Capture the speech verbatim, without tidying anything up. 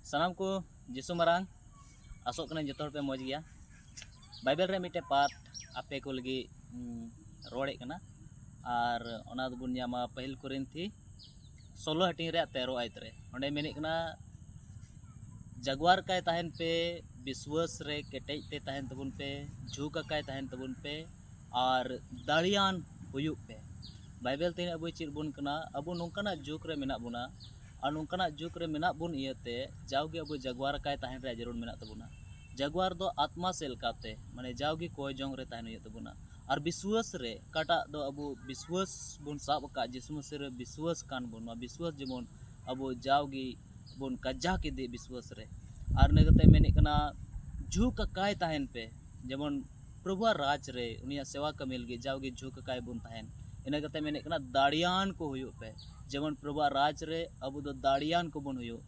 ᱥᱟᱱᱟᱢ ᱠᱚ ᱡᱤᱥᱩ ᱢᱟᱨᱟᱝ, ᱟᱥᱚᱜ ᱠᱟᱹᱱᱟᱹᱧ ᱡᱚᱛᱚ ᱦᱚᱲ ᱯᱮ ᱢᱚᱡᱽ ᱜᱮᱭᱟ᱾ ᱵᱟᱭᱵᱮᱞ ᱨᱮ ᱢᱤᱫᱴᱮᱡ ᱯᱟᱴ ᱟᱯᱮ ᱠᱚ ᱞᱟᱹᱜᱤᱫ ᱤᱧ ᱨᱚᱲᱮᱫ ᱠᱟᱱᱟ, ᱟᱨ ᱚᱱᱟ ᱫᱚᱵᱚᱱ ᱧᱟᱢᱟ ᱯᱟᱹᱦᱤᱞ ᱠᱚᱨᱤᱱᱛᱷᱤ ᱥᱳᱞᱳ ᱦᱟᱹᱴᱤᱧ ᱨᱮᱭᱟᱜ ᱛᱮᱨᱚ ᱟᱭᱟᱛ ᱨᱮ᱾ ᱚᱸᱰᱮ ᱢᱮᱱᱮᱫ ᱠᱟᱱᱟ, ᱡᱟᱜᱽᱣᱟᱨ ᱠᱟᱭ ᱛᱟᱦᱮᱱ ᱯᱮ, ᱵᱤᱥᱣᱟᱹᱥ ᱨᱮ ᱠᱮᱴᱮᱡ ᱛᱮ ᱛᱟᱦᱮᱱ ᱛᱟᱵᱚᱱ ᱯᱮ, ᱡᱷᱩᱠ ᱟᱠᱟᱭ ᱛᱟᱦᱮᱱ ᱛᱟᱵᱚᱱ ᱯᱮ, ᱟᱨ ᱫᱟᱲᱮᱭᱟᱱ ᱦᱩᱭᱩᱜ ᱯᱮ᱾ ᱵᱟᱭᱵᱮᱞ ᱛᱮᱦᱮᱧ ᱟᱵᱚᱭ ᱪᱮᱫ ᱵᱚᱱ ᱠᱟᱱᱟ? ᱟᱵᱚ ᱱᱚᱝᱠᱟᱱᱟᱜ ᱡᱩᱜᱽ ᱨᱮ ᱢᱮᱱᱟᱜ ᱵᱚᱱᱟ, ᱟᱨ ᱱᱚᱝᱠᱟᱱᱟᱜ ᱡᱩᱜᱽ ᱨᱮ ᱢᱮᱱᱟᱜ ᱵᱚᱱ ᱤᱭᱟᱹᱛᱮ ᱡᱟᱣᱜᱮ ᱟᱵᱚ ᱡᱟᱜᱽᱣᱟᱨ ᱟᱠᱟᱭ ᱛᱟᱦᱮᱱ ᱨᱮᱭᱟᱜ ᱡᱟᱹᱨᱩᱲ ᱢᱮᱱᱟᱜ ᱛᱟᱵᱚᱱᱟ᱾ ᱡᱟᱜᱽᱣᱟᱨ ᱫᱚ ᱟᱛᱢᱟ ᱥᱮᱫ ᱞᱮᱠᱟᱛᱮ, ᱢᱟᱱᱮ ᱡᱟᱣᱜᱮ ᱠᱚᱭ ᱡᱚᱝ ᱨᱮ ᱛᱟᱦᱮᱱ ᱦᱩᱭᱩᱜ ᱛᱟᱵᱚᱱᱟ᱾ ᱟᱨ ᱵᱤᱥᱣᱟᱹᱥ ᱨᱮ, ᱚᱠᱟᱴᱟᱜ ᱫᱚ ᱟᱵᱚ ᱵᱤᱥᱣᱟᱹᱥ ᱵᱚᱱ ᱥᱟᱵ ᱟᱠᱟᱫ, ᱡᱤᱥᱩ ᱢᱟᱹᱥᱤ ᱨᱮ ᱵᱤᱥᱣᱟᱹᱥ ᱠᱟᱱ ᱵᱚᱱ, ᱱᱚᱣᱟ ᱵᱤᱥᱣᱟᱹᱥ ᱡᱮᱢᱚᱱ ᱟᱵᱚ ᱡᱟᱣᱜᱮ ᱵᱚᱱ ᱠᱟᱡᱟᱠ ᱤᱫᱤ ᱵᱤᱥᱣᱟᱹᱥ ᱨᱮ᱾ ᱟᱨ ᱤᱱᱟᱹ ᱠᱟᱛᱮ ᱢᱮᱱᱮᱫ ᱠᱟᱱᱟ, ᱡᱷᱩᱠ ᱟᱠᱟᱭ ᱛᱟᱦᱮᱱ ᱯᱮ, ᱡᱮᱢᱚᱱ ᱯᱨᱚᱵᱷᱩᱣᱟᱜ ᱨᱟᱡᱽ ᱨᱮ ᱩᱱᱤᱭᱟᱜ ᱥᱮᱣᱟ ᱠᱟᱹᱢᱤ ᱞᱟᱹᱜᱤᱫ ᱡᱟᱣᱜᱮ ᱡᱷᱩᱠ ᱟᱠᱟᱭ ᱵᱚᱱ ᱛᱟᱦᱮᱱ᱾ ᱤᱱᱟᱹ ᱠᱟᱛᱮ ᱢᱮᱱᱮᱫ ᱠᱟᱱᱟ, ᱫᱟᱲᱮᱭᱟᱱ ᱠᱚ ᱦᱩᱭᱩᱜ ᱯᱮ, ᱡᱮᱢᱚᱱ ᱯᱨᱚᱵᱷᱩᱣᱟᱜ ᱨᱟᱡᱽ ᱨᱮ ᱟᱵᱚ ᱫᱚ ᱫᱟᱲᱮᱭᱟᱱ ᱠᱚᱵᱚᱱ ᱦᱩᱭᱩᱜ᱾